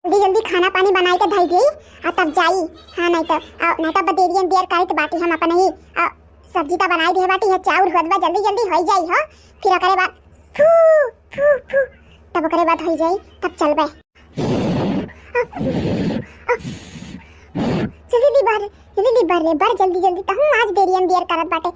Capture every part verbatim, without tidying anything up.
जल्दी जल्दी खाना पानी बनाई के धई देई, आ तब जाई। हाँ, नहीं तो, आ, नहीं तो बदेरियन देर करत बाटी हम अपने ही, आ, सब्जी तो बनाई दे बाटी, है चाउर होत बा, जल्दी जल्दी होई जाई हो, फिर ओकरे बाद फू, फू, फू, तब ओकरे बाद होई जाई, तब चलबे। जल्दी जल्दी बर, जल्दी जल्दी बर रे, बर जल्दी जल्दी, तहूँ आज देरियन देर करत बाटे।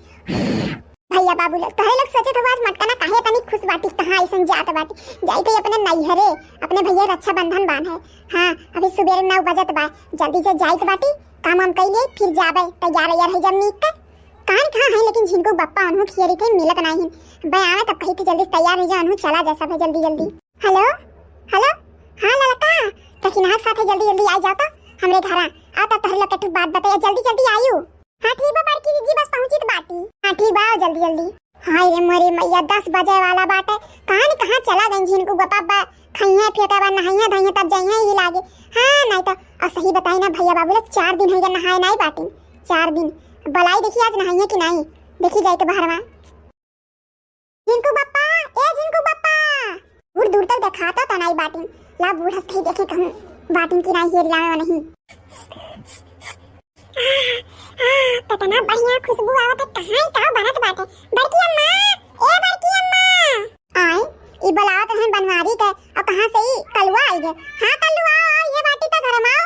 भैया बाबू लोग, तोहरे लोग सोचत हो आज मटकना काहे तनी खुश बाटी, कहाँ अइसन जात बाटी, जाई के अपने नैहरे, अपने भैया रक्षाबंधन बान्हे। हाँ, अभी सुबेरे नौ बजत बा, जल्दी से जाइत बाटी, काम वाम कई ले, फिर जाबे, तैयार वैयार है जब नीक के। कहाँ कहाँ है लेकिन झिनकू बप्पा उन्हों खियरी थे मिलत नाही। बे आवे तब कही थे जल्दी से तैयार हो जा, उन्हों चला जा सब है जल्दी जल्दी। हेलो, हेलो, हाँ ललका, तकिनहा के साथे जल्दी जल्दी आई जाओ तो हमरे घरा। आ तो तोहरे लोग के ठू बात बताइए, जल्दी जल्दी आयु। हाँ ठीक बा बड़की जीजी, बस पहुँचित बाटी। हाँ ठीक बा, आओ जल्दी जल्दी। हाय रे मोरी मैया, दस बजे वाला बाटे, कहाँ न कहाँ चला गई झिनकू बप्पा बा, खइहे फिर ओकरे बाद नहाइहे धइहे तब जइहे ही लागे। हाँ नहीं तो, और सही बताई ना भैया बाबू लोग, चार दिन हो गया नहाए नहीं बाटी, चार दिन। बलाई देखी आज नहाइहे कि नहीं, देखी जाए के बहरवा। झिनकू बप्पा, ए झिनकू बप्पा। दूर दूर तक देखाता तो नहीं बाटिन। ला बूढ़ा से देखे कहूँ बाटिन कि नहीं, हेर लावे नहीं। आ, आ, कितना बढ़िया खुशबू आवत है, कहाँ ही का बनत बाटे। बड़की अम्मा, ए बड़की अम्मा। आए, ई बुलावत रहन बनवारी के, और कहाँ से ई कलुआ आई गए। हाँ कलुआ, आओ, आओ, ये बाटी तो घर में आओ।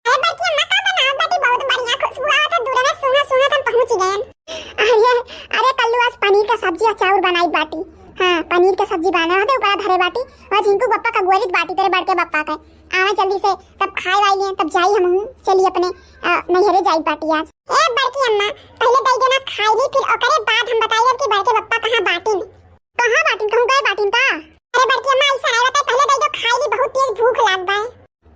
अरे बड़की अम्मा का बनावत बाटी, बहुत बढ़िया खुशबू आवत है, दूर में सूंघत सूंघत हम पहुँच गए। अरे, अरे कल्लू आज पनीर का सब्जी और चाउर बनाई बाटी। हाँ, पनीर का सब्जी बनावत है, ऊपर धरे बाटी। और झिनकू बप्पा का गोरित बाटी तेरे बड़के बप्पा के। आवा जल्दी से, तब खाए वाई लिए, तब जाई हम, चली अपने, अ, नैहरे जाई बाटी आज। ए बड़की अम्मा, पहले दई देना खाई ली, फिर ओकरे बाद हम बताई अब कि बड़के बप्पा कहाँ बाटिन। कहाँ बाटिन, कहूँ गए बाटिन का? अरे बड़की अम्मा, ऐसा नहीं बताए, पहले दई दो खाई ली, बहुत तेज भूख लाग बा।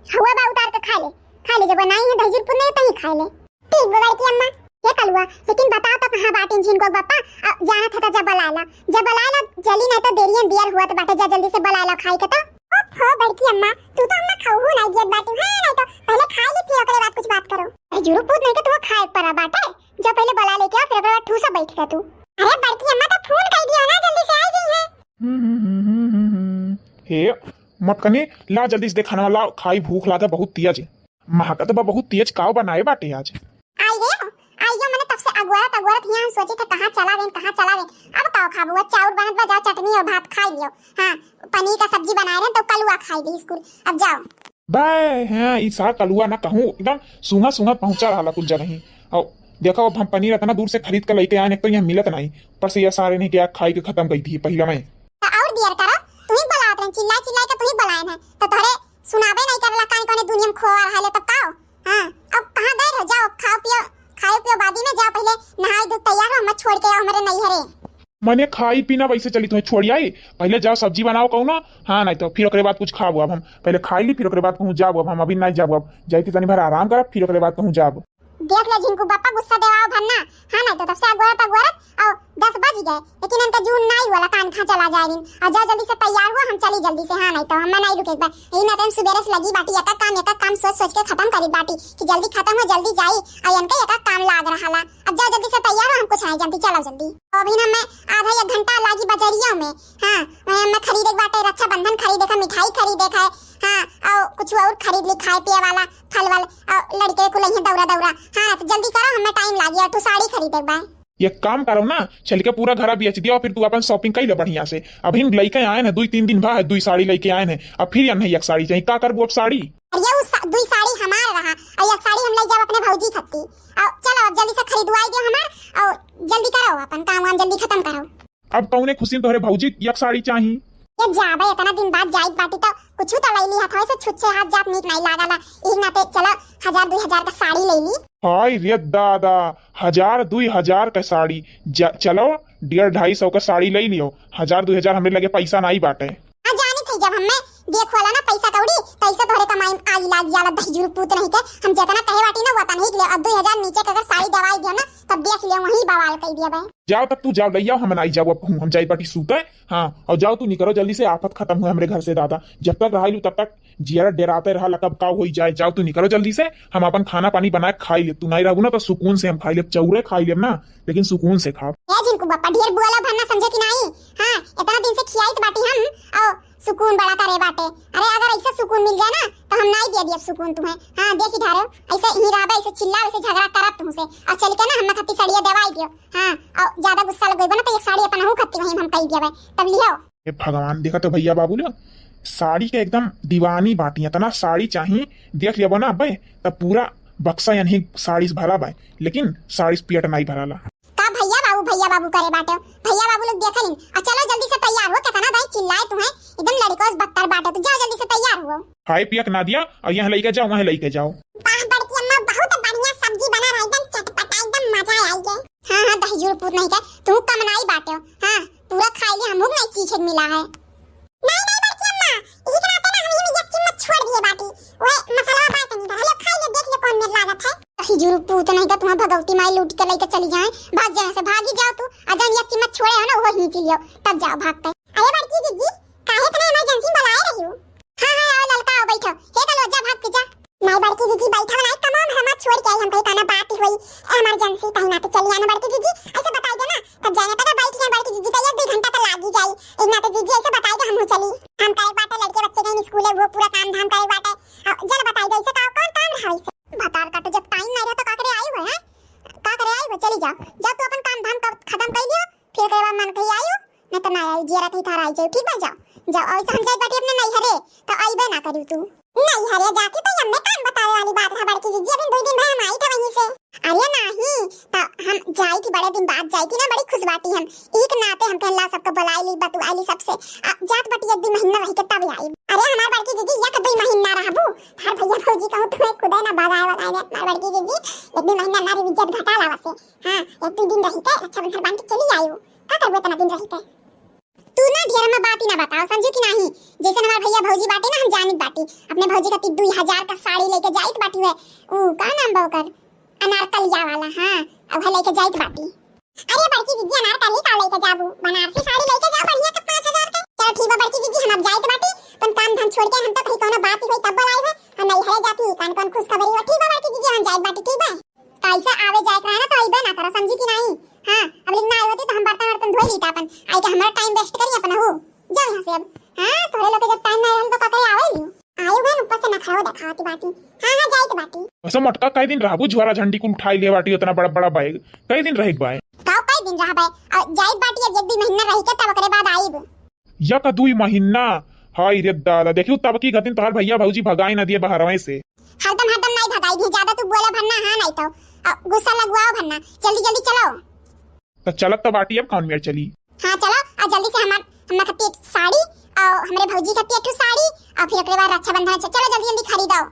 हवा बा उतार के खा ले, खा ले, जब नाई है दहिजरपुर में तहीं खा ले। ठीक बा बड़की अम्मा। हे कलुआ, लेकिन बताओ तो कहाँ बाटिन झिनकू बप्पा? आ, जानत है तो जब बुलाए ला, जब बुलाए ला, जल्दी नहीं तो देरियन दियर हुआ तो बाटे, जा जल्दी से बुलाए ला खाई के तो। ओफ हो बड़की अम्मा, तू तो अम्मा खाऊ नहीं दियत बाटी, हाँ नहीं तो पहले खाई ली फिर ओकरे बाद कुछ बात करो। अरे जुरू पूत नहीं के तू खाए परा बाटे, जा पहले बुला लेके आ फिर ओकरे बाद ठूसा बैठ के तू। अरे बड़की अम्मा तो फोन कर दियो ना, जल्दी से आई गई है। हम्म, हम्म, हम्म, हम्म, हम्म, हम्म। हे मटकनी, ला जल्दी से दे खाना ला, खाई भूख लागे बहुत तेज। महकत बा बहुत तेज, काव बनाए बाटे आज। आई रे, आई जो मने तब से अगोरत अगोरत हियां हम सोचे थे कहाँ चला गए, कहाँ चला गए। अब काव खाबू, वो चाउर बनत बा, जाओ चटनी और भात खाई लियो। हाँ, पनीर का सब्जी बनाए रहे तो कलुआ खाई ली स्कूल। अब जाओ। बे, हाँ, ई सार कलुआ ना कहूँ, एकदम सूंघत सूंघत पहुँचा रहा कुल जगह ही। और देखो, अब हम पनीर इतना दूर से खरीद के लेके आए, एक तो यहाँ मिलत नहीं, ऊपर से यह सारे नहीं गया खाई के खत्म कई दिए पहला में। तो और दियर करो, तू ही बुलावत रहे, चिल्ला चिल्ला के तू ही बुलाए हैं, तो तोहरे सुनाबे नहीं करला, कान कोने दुनिया में खोआ रहा ले, तब का हो? हाँ, अब कहाँ गए रहो, जाओ खाओ पियो, खाओ पियो बादी में, जाओ पहले नहाई धो तैयार हो, मत छोड़ के आओ हमारे नैहरे। मने खाई पीना वैसे चली तो छोड़ आई, पहले जाओ सब्जी बनाओ कहूँ ना, हाँ नहीं तो फिर ओकरे बाद कुछ खाबो। अब हम पहले खाई ली, फिर ओकरे बाद कहूँ जाबो। अब हम अभी नहीं जाबो, अब जाई के तनी भर आराम करब, फिर ओकरे बाद कहूँ जाबो। देख ले झिनकू बप्पा, गुस्सा देवाओ भर ना, हाँ नहीं तो तब से अगोरत अगोरत और दस बज गए, लेकिन इनका जून नहीं वाला कान खा चला जाए दिन। और जाओ जल्दी से तैयार हुआ, हम चली जल्दी से, हाँ नहीं तो हम नहीं रुके एक बार। यही ना टाइम सुबेरे से लगी बाटी, एक एक काम एक एक काम सोच सोच के खत्म करी बाटी कि जल्दी खत्म हो, जल्दी जाई, और इनका एक एक काम लाग रहा ला। अब जाओ जल्दी से तैयार हो, हम कुछ नहीं जानती, चलो जल्दी। तो अभी ना मैं आधा एक घंटा लागी बजरिया में, हाँ, मैं, मैं खरीदे के बाटे, रक्षाबंधन खरीदे का, मिठाई खरीदे का है, हाँ, और कुछ और खरीद ली खाए पिए वाला, फल वल, और लड़के को लइहे दौरा दौरा, हाँ, तो जल्दी करो, हमें टाइम लागी और तू साड़ी खरीदे के बा। एक काम करो ना, चल के पूरा घरा बेच दियो, फिर तू अपन shopping कर ले बढ़िया से। अभी लइके आए ना, दुई तीन दिन भा है, दुई साड़ी लइके आए हैं, अब फिर यह नहीं एक साड़ी चाहिए, का करबू अब साड़ी? अरे उ सा-, दुई साड़ी हमार रहा और एक साड़ी हम ले जाब अपने भौजी खत्ती। और चलो अब जल्दी से खरीदवाई दियो हमार और जल्दी करो अपन काम वाम जल्दी खत्म करो। अब कौने खुशी में तोहरे भौजी एक साड़ी चाही? ये जाबे इतना दिन बाद जाइत बाटी तो कुछ तो ले ली हथवा से, छुच्छे हाथ जात नीक नहीं लागला। यही नाते चलो हजार दुई हजार का साड़ी ले ली। हाय रे दादा, हजार दुई हजार का साड़ी? जा, चलो डेढ़ ढाई सौ का साड़ी ले लियो, हजार दुई हजार हमरे लगे पैसा नहीं बाटे। आ जानी थी जब हमें देख वाला ना पैसा कौड़ी, तो ऐसे तोहरे कमाई में आगी लाग जाला, दहिजुर पूत नहीं के। हम जितना कहे बाटी ना, वो तनही के लिए, अब दुई हजार नीचे के अगर साड़ी दवाई दियो ना, तब देख लियो, वहीं बवाल कर दिया बे। जाओ तब तू जाओ, ले आओ, हम नहीं जाओ, अब हम जाई बाटी सूते। हाँ, और जाओ तू निकलो जल्दी से, आफत खत्म हुए हमरे घर से दादा। जब तक रहाइलू तब तक जियरा डेराते रहा, कब का होई जाए। जाओ तू निकलो जल्दी से, हम अपन खाना पानी बनाए खाई ले। तू नहीं रहबू ना तो सुकून से हम खाई लेब, चौरे खाई लेब ना, लेकिन सुकून से खाब। ए झिनकू बप्पा, ढेर बोला भरना समझे कि नहीं? हाँ, इतना दिन से खियाइत बाटी हम, और सुकून बड़ा करे बाटे। अरे अगर ऐसा सुकून मिल जाए ना तो हम नहीं के दियब सुकून तुहैं। हाँ, देखि ढारेउ, अइसे ही रहबे, अइसे चिल्लाओ, अइसे झगड़ा करब तुहसे। अउर चलि के ना हम्मे खत्ती सड़िया देवाइ दियो। हाँ, अउर ज्यादा गुस्सा लगइबो ना तो एक साड़ी अपनहू खत्ती वहीं हम कइ दियबे, तब लियो। हे भगवान, देखा तो भइया बाबू लोग साड़ी के एकदम दीवानी बाटी, एतना साड़ी चाही, देख लेबो ना अबे, तब पूरा बक्सा यनही साड़ी से भरा बाय, लेकिन साड़ी से पेट नाहीं भराला। का भइया बाबू, भइया बाबू करे बाटे? भइया बाबू लोग देखलिन। आ चलो जल्दी से तैयार हो, केतना दाई चिल्लाए तुहैं, एकदम लड़िकौ से बदतर बाटे, तो जाओ जल्दी से तैयार हो। खाए पिए के ना दिया, अउर यहाँ लइके जाओ, वहाँ लइके जाओ। वाह बड़की अम्मा, बहुत बढ़िया सब्जी बना रहा, एकदम चटपटा, एकदम मजा आइ गए। हाँ, हाँ, दहिजूर पूत नहीं के, तू कमनाई बाटे हो। हाँ, पूरा खाइ ले, हमहू के नहीं चीखे के मिला है। नहीं, नहीं बड़की अम्मा, इही के नाते ना हम इही में एक चम्मच छोड़ दिए बाटी। ओए मसाला बाय तनी इधर, हेलो खाइ ले, देख ले कौन मेर लागत है। दहिजूर पूत नहीं के, तुम्हार भगवती माई लूट के लइके चली जाए, भाग जाए से, भागी जाओ तू, आ जौन एक चम्मच छोड़े हो ना, वो हींच लियो, तब जाओ भाग के। अरे बड़की जिज्जी, काहे इतना इमरजेंसी में बुलाए रही हो? हाँ, हाँ, आओ ललका, आओ, बैठो। हे कलो, जा भाग के जा। नहीं बड़की जिज्जी, बैठा बनाई, कमो हम हमार छोड़ के आई, हम कहीं कहना बात ही हुई, इमरजेंसी कहीं ना तो चली आना बड़की जिज्जी, अइसे बताइ देना, तब जाने तक बैठ गए बड़की जिज्जी का एक दो घंटा तो लागी जाई, एक ना तो जिज्जी अइसे बताइ दे, हम चली, हम करे बाटे लड़के बच्चे गए स्कूल है, वो पूरा काम धाम करे बाटे, अ, जल बताइ दे, अइसे का कौन काम रहा अइसे? भतार काटे जब टाइम नहीं रहा तो का करे आई हुए हैं, का करे आई हुए, चली जाओ, जाओ तू अपन काम धाम क-, खत्म कर लियो, फिर कहे मन कहीं आयु, नहीं तो ना आयु, जियरा कहीं थारा आई जाओ, ठीक बा, जाओ, जाओ, अइसे हम जाए बाटी अपने नैहरे, तो अइबे ना करू तू। नैहरे जाती तो हमें काम बतावे वाली बात है बड़की जिज्जी, अभी दो दिन भर हम आई थे वहीं से। अरे नहीं, तो हम जाई थी, बड़े दिन बाद जाई थी ना, बड़ी खुश बाटी हम, एक नाते हम कहला सबको बुलाई ली, बतुआई ली सबसे, आ, जात बाटी एक दो महीना रह के तब आई। अरे हमार बड़की जिज्जी, एक दो महीना रहबू, हर भइया भौजी कहूँ तुम्हें खुदे ना भगाए वगाए ने, हमार बड़की जिज्जी, एक दो महीना ना रही, इज्जत घटा लावा से। हाँ, एक दो दिन रही के रक्षाबंधन बांध के चली आयु। का करबो इतना दिन रही के? तू ना ढेर में बात ही ना बताओ, समझू कि नहीं? जैसे हमार भइया भौजी बाटे ना, हम जानित बाटी। अपने भौजी खातिर दुई हजार का साड़ी लइके जाइत बाटी है। ऊ का नाम बा ओकर? अनारकलिया वाला, हाँ, अब है लइके जाइत बाटी। अरे बड़की जिज्जी, अनारकली का लइके जाबू? बनारसी साड़ी लइके जाओ बढ़िया के पाँच हजार के। चलो ठीक बा बड़की जिज्जी, हम अब जाइत बाटी। अपन काम धाम छोड़ के हम तो कहीं कौनो बात ही होई तब बुलाई है। हम नैहरे जाती, कान कौन खुशखबरी हो। ठीक बा बड़की जिज्जी, हम जाइत बाटी, ठीक बा? कैसे आवे जाए के रहे ना तो अइबे ना करो, समझी कि नहीं? हाँ, अब लेकिन ना आए होती तो हम बर्तन वर्तन धोई लीता अपन, आई के हमारा टाइम वेस्ट करी अपन हो। जाओ यहाँ से अब। हाँ, तोरे लोग के जब टाइम ना रहल तो का करे आवे लियो। आयु बहन ऊपर से नखरा दिखावती बाटी। हाँ, हाँ, जाइत बाटी। वैसे मटका कई दिन रहबू, झोरा झंडी कुल उठाई ले बाटी, उतना बड़ा बड़ा बैग, कई दिन रहे के बाय? का कई दिन रहबे? आ, जाइत बाटी, अब एक दो महीना रही के तब ओकरे बाद आइब। या का दुई महीना? हाय रे दादा, देखियो तब की गतिन तोहार भैया भौजी भगाई ना दिए बहरवे से। हरदम हरदम नहीं भगाई भी, ज्यादा तू बोला भरना, हाँ नहीं तो, आ, गुस्सा लगवाओ भरना, जल्दी जल्दी चलो। तो चलत तो बाटी, अब कौन मेर चली? हाँ चलो, आ जल्दी से हमार, हमार खातिर साड़ी, और हमरे भौजी खातिर एक ठो साड़ी, और फिर ओकरे बाद रक्षाबंधन है। चलो जल्दी जल्दी खरीदाओ।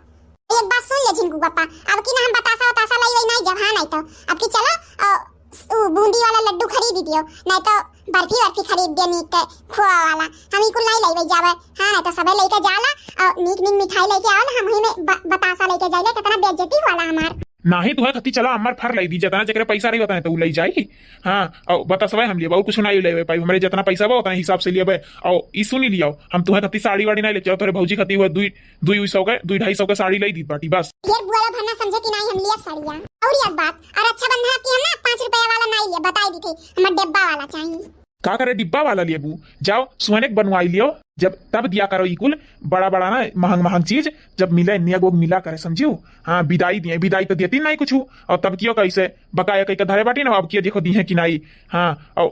एक बात सुन ले झिनकू पापा, अब की ना हम बतासा उतासा लाई वही नहीं जब, हाँ नहीं तो, अब की चलो, आ, उ बूंदी वाला लड्डू खरीद दियो, नहीं तो बर्फी वर्फी खरीद दियो नीक के खोआ वाला, हम ई कुल नहीं लेवे जावे। हाँ, नहीं तो सबे लेके जाला और नीक नीक मिठाई लेके आवे ना, हम वही में ब-, बतासा लेके जाइले, कितना बेइज्जती वाला हमार। नाही तुहे खती चला अम्मर फर लाई दी, जतना जेकरे पैसा रही उतना तो उ ले जाई। हाँ, और बतासवा हम लेबे, और कुछ नहीं लेवे पाई, हमरे जितना पैसा बा उतना हिसाब से लेबे। और ई सुनी लियो, हम तुहे खती साड़ी वाड़ी नहीं लेके आओ, तोरे भौजी खती हुए दुई, दुई सौ के, दुई ढाई सौ के साड़ी ले दी बाटी बस। ढेर बुआला भरना समझे कि नहीं हम लिया साड़िया। और एक बात, और रक्षाबंधन की हम ना पाँच रुपया वाला नहीं लिया, बताई दी थी, हमार डिब्बा वाला चाहिए। का करे डिब्बा वाला लेबू? जाओ सुहने के बनवाई लियो, जब तब दिया करो ई कुल बड़ा बड़ा ना महंग महंग चीज, जब मिले निया गोग मिला करे समझियो। हाँ, विदाई दिए, विदाई तो देती नहीं कुछ, और तब कियो कैसे बकाया कई के धरे बाटी ना, अब कियो देखो दी है कि नहीं। हाँ, और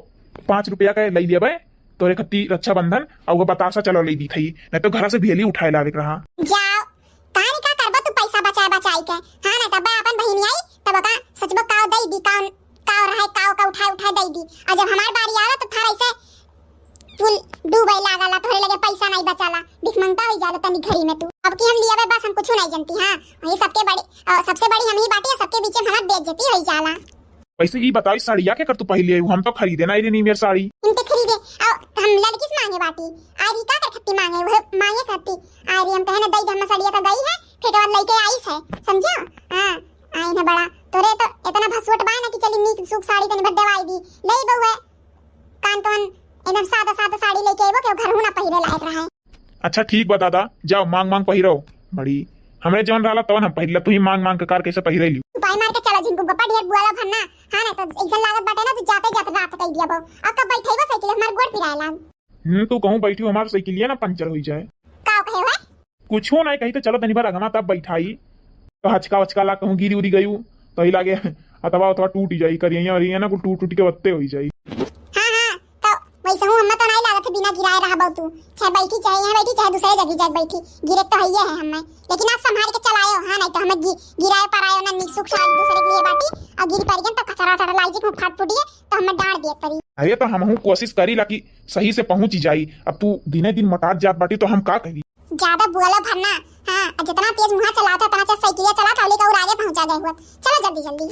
पाँच रुपया का ले लेबे तोरे खती रक्षाबंधन, और वो बतासा चलो ले दी थई, नहीं तो घर से भेली उठाए लावे के रहा। जाओ, कहानी का करबा तू पैसा बचाए बचाए के? हाँ ना, तब अपन बहिनी आई, तब का सचबो काव दई दी, काव, काव रहे, काव का उठाए उठाए दई दी। और जब हमार बारी आवे तो थार ऐसे फुल डूबे लागला, तोहरे लगे पैसा नहीं बचाला, भिखमंगा होई जाला तनी घड़ी में तू। अब की हम लियावे बस, हम कुछ नहीं जानती। हाँ, वही सबके बड़ी, अ, सबसे बड़ी हम ही बाटी, सबके बीच में हमार बेइज्जती होई जाला। वैसे ई बताई, साड़िया के कर तू पहले, हम तो खरीदे ना रे नी मेर साड़ी। इनके खरीदे, और हम लड़की से मांगे बाटी, आ रही का कर खत्ती मांगे, वह मांगे खत्ती। आ रही हम कहे ना दई धम्मा साड़िया तो गई है, फिर के बाद लेके आई है, समझो? हाँ, आई ना बड़ा, तोरे तो इतना भसुट बा ना कि चली नीक सूख साड़ी तनी भर देवाई दी, ले बहुए, कान कौन एकदम सादा सादा साड़ी लेके आइबो, के घर हूँ ना पहिरे लायक रहे। अच्छा ठीक बा दादा, जाओ मांग मांग पहिरो। बड़ी हमरे जवन रहला तवन हम पहिरला, तू ही मांग मांग के कार कैसे पहिरे लियो। उपाय मार के चला झिनकू बप्पा, ढेर बुआला भरना। हाँ ना तो ऐसा लागत बाटे ना तू जाते जाते रात कह दिया बो। अब कब बैठेबो साइकिल, हमार गोड़ पिराए लाग। हम्म, तू कहूँ बैठी हमार साइकिलिया ना पंचर होई जाए। का कहे हुए? कुछो नाहीं कही तो चलो तनी भर अगमा तब बैठाई। तो हचका वचका ला कहूँ गिरी उरी गयू तो ही लागे हथवा उथवा टूट जाई, करिया वरिया ना कुल टूट टूट के बत्ते होई जाई। हाँ, हाँ, तो वैसे हूँ हमें तो नाहीं लागत है बिना गिराए रहबो तू, चाहे बैठी, चाहे यहाँ बैठी, चाहे दूसरे जगह जाके बैठी, गिरे तो हइये है हमें, लेकिन आज संभाल के चलायो, हाँ, नाहीं तो हमें गि-, गिराए पर आयो ना, निक सुख शांत दूसरे के लिए बाटी, और गिर पड़ गए तो कचरा वचरा लाई जी, फाट फूटिए तो हमें डांट दिए पड़ी। अरे तो हमहू कोशिश करी ला कि सही से पहुँच जाई, अब तू दिने दिन मोटात जात बाटी तो हम का करी। ज्यादा बोलो भर ना। हाँ, जितना तेज मुँह चलाता, उतना तेज साइकिलिया चलाता, लेकर और आगे पहुँचा गए हुआ। चलो जल्दी जल्दी।